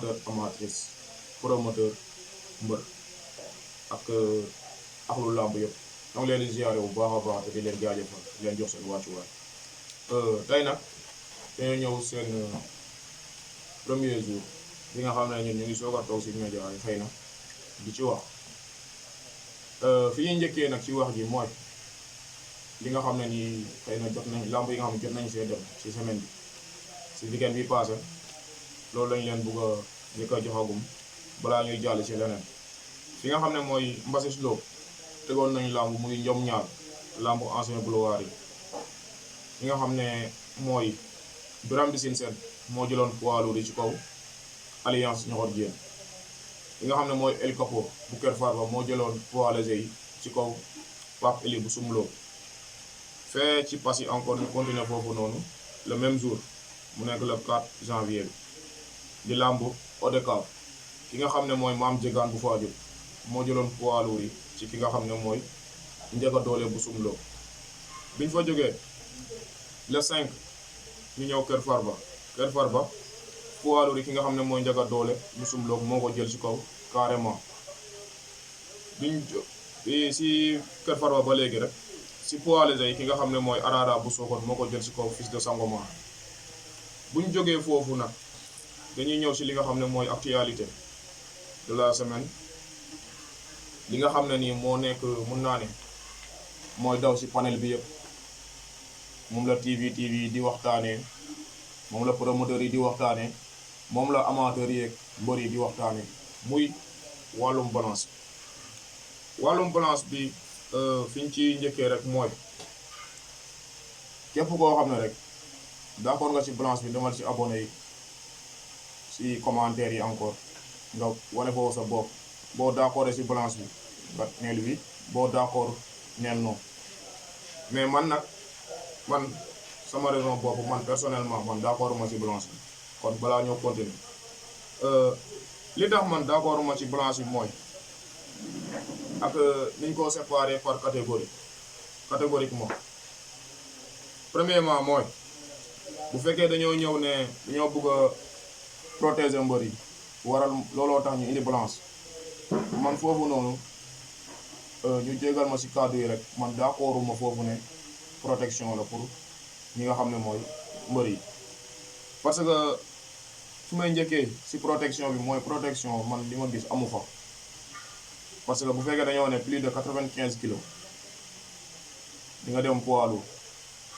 amatrice promoteur mbër ak axlu làmb yëpp ñoo ngi leen di ziare bu baax a baax te di leen jaajëfal di leen jox seen wàccuwaay tey nag dañoo ñëw seen premier jour bi nga xam ne ñun ñu ngi soog a toog si média yi xëy na di ci wax fi ñuy njëkkee nag ci wax ji mooy li nga xam ne nii xëy na jot nañ làmb yi nga xam ne jot nañ see dem ci semaine bi si weekend bi passé loolu lañ leen bëgg a njëkk a joxagum balaa ñuy jàll ci leneen fi nga xam ne mooy Mbassis Lo tegoon nañu làmb muy njom ñaar làmb ancien gloire yi nga xam ne mooy Birame Mbissine Sène moo jëloon poids lourd yi ci kaw alliance ñoxor jéen li nga xam ne mooy El Capo bu Kër Farba moo jëloon poids léger yi ci kaw Pape Eli bu Sumlo fee ci Passy encore ñu continuer foofu noonu le même jour mu nekk le 4 janvier bi di làmb ODCAV ki nga xam ne mooy Maam Jegaan bu Fadiouth moo jëloon poids lourd yi ci ki nga xam ne mooy Ndiaga Doole bu Sumlo biñ fa jógee le 5 ñu ñëw Kër Farba poids lourd yi ki nga xam ne mooy Ndiaga Doole bu Sumlo moo ko jël ci kaw carrément biñ si Kër Farba ba léegi rek si poids léger yi ki nga xam ne mooy Arara bu Sokone moo ko jël ci kaw Fils de Sangomar buñ jógee foofu nag dañuy ñëw si li nga xam ne mooy actualité de la semaine li nga xam ne nii moo nekk mun naa ne mooy daw si panel bi yëpp moom la TV di waxtaanee moom la promoteur yi di waxtaanee moom la amateur yi ak mbër yi di waxtaanee muy wàllum balance bi fi ñu ci njëkkee rek mooy képp koo xam ne rek d'accord nga ci balance bi demal ci abonné yi ci commentaire yi encore nga wane foofu sa bopp boo d'accord ci balance bi nga neel wi boo d'accord neel non mais man sama raison bopp man personnellement man d'accord ma ci balance bi kon balaa ñoo continuer li tax man d'accord ma ci balance bi mooy ak niñ ko séparer par catégoriquement premièrement mooy bu fekkee dañoo ñëw ne dañoo bëgg a protéger mbër yi waral looloo tax ñu indi balance man foofu noonu ñu jégal ma ci kàddu yi rek man d'accorduma foofu ne protection la pour ñi nga xam ne mooy mbër yi parce que su may njëkkee ci protection bi mooy protection man li ma gis amu fa parce que bu fekkee dañoo ne plus de 95 kilos di nga dem poids lourd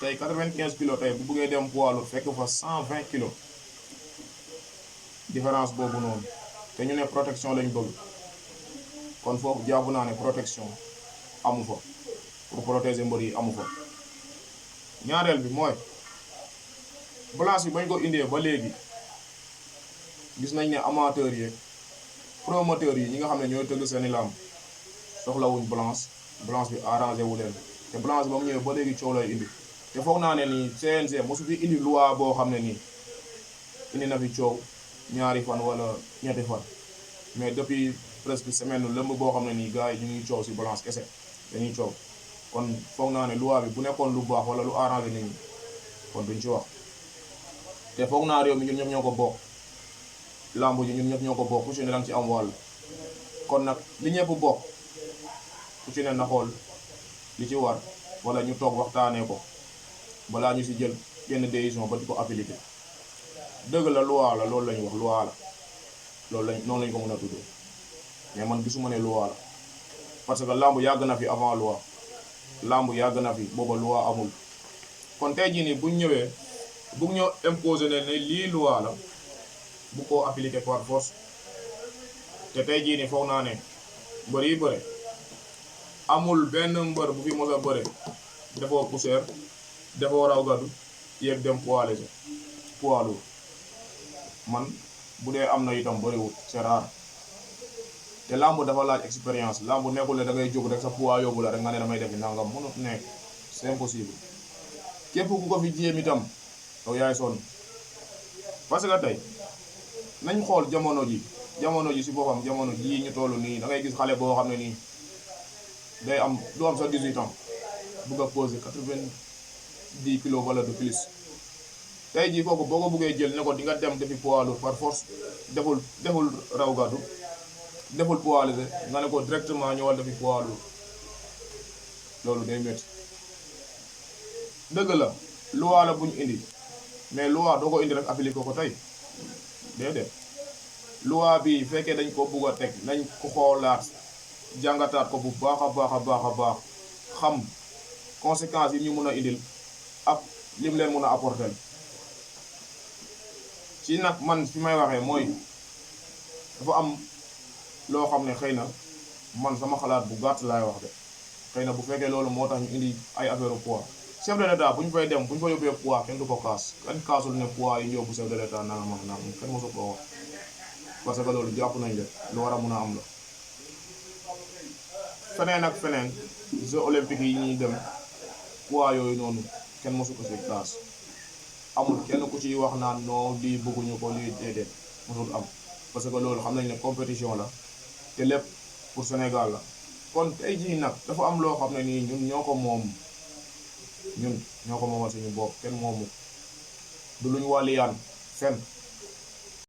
tey 95 kilos tey bu bëggee dem poids lourd fekk fa 120 kilos différence boobu noonu te ñu ne protection lañ bëgg kon foofu jàpp naa ne protection amu fa pour protéger mbër yi amu fa ñaareel bi mooy balance bi bañ ko indee ba léegi gis nañ ne amateurs yi promoteurs yi ñi nga xam ne ñooy tëgg seeni làmb soxlawuñ balance bi arrangé wu leen te balance ba mu ñëwee ba léegi coow lay indi te foog naa ne nii CNG mosu fi indi loi boo xam ne nii indi na fi coow ñaari fan wala ñetti fan mais depuis presque semaine lëmb boo xam ne nii gars yi ñu ngi coow si balance kese dañuy coow kon foog naa ne loi bi bu nekkoon lu baax wala lu arrangé nit ñi kon duñ ci wax te foog naa réew mi ñun ñëpp ñoo ko bokk làmb ji ñun ñëpp ñoo ko bokk ku ci ne danga ci am wàll kon nag li ñëpp bokk ku ci ne na xool li ci war wala ñu toog waxtaanee ko balaa ñu si jël yenn décision ba di ko appliquer dëgg la loi la loolu lañu wax loi la noonu lañ ko mën a tuddee mais man gisuma ne loi la parce que làmb yàgg na fi avant loi làmb yàgg na fi booba loi amul kon tey jii nii buñ ñëwee bugg ñoo imposer ne lii loi la bu ko appliquer par force te tey jii nii foog naa ne mbër yi bëre amul benn mbër bu fi mos a bëre defoo poussière defoo raw gadu yéeg dem poids lourd man bu dee am na itam bëriwul c'est rare te lamb dafa laaj expérience lamb nekkul ne da ngay jóg rek sa poids yóbbu la rek nga ne damay def nangam mënut nekk c'est impossible képp ku ko fi jéem itam yow yaay sonn parce que tey nañ xool jamono ji si boppam jamono ji ñu toll nii da ngay gis xale boo xam ne nii day am du am sa 18 ans bëgg a poser 90 kilos wala de plus tey jii kooku boo ko buggee jël ne ko di nga dem defi poids lourd par force deful raw gàddu deful poids léger nga ne ko directement ñëwal defi poids lourd loolu day métti dëgg la loi la bu ñu indi mais loi doo ko indi rek appliqué ko tey déedéet loi bi fekkee dañ ko bugg a teg nañ ko xoolaat jàngataat ko bu baax a baax a baax a baax xam conséquences yi ñu mun a indil ak lim leen mun a apporter ci nag man fi may waxee mooy dafa am loo xam ne xëy na man sama xalaat bu gàtt laay wax de xëy na bu fekkee loolu moo tax ñu indi ay affaire poids chef de l'état bu ñu fay dem bu ñu fa yóbbee poids kenn du ko kaas kenn kaasul ne poids yi ñu yóbbu chef de l'état nanga mag naa kenn mosu koo wax parce que loolu jàpp nañ de lu war a mun a am la feneen ak feneen jeux olympiques yi ñuy dem poids yooyu noonu kenn mosu ko si kaas amul kenn ku ciy wax naan non lii bëgguñu ko lii déedéet mosul am parce que loolu xam nañ ne compétition la te lépp pour Sénégal la kon tey jii nag dafa am loo xam ne nii ñun ñoo ko moom ñun ñoo ko moomal suñu bopp kenn moomu du luñ wàlliyaan fenn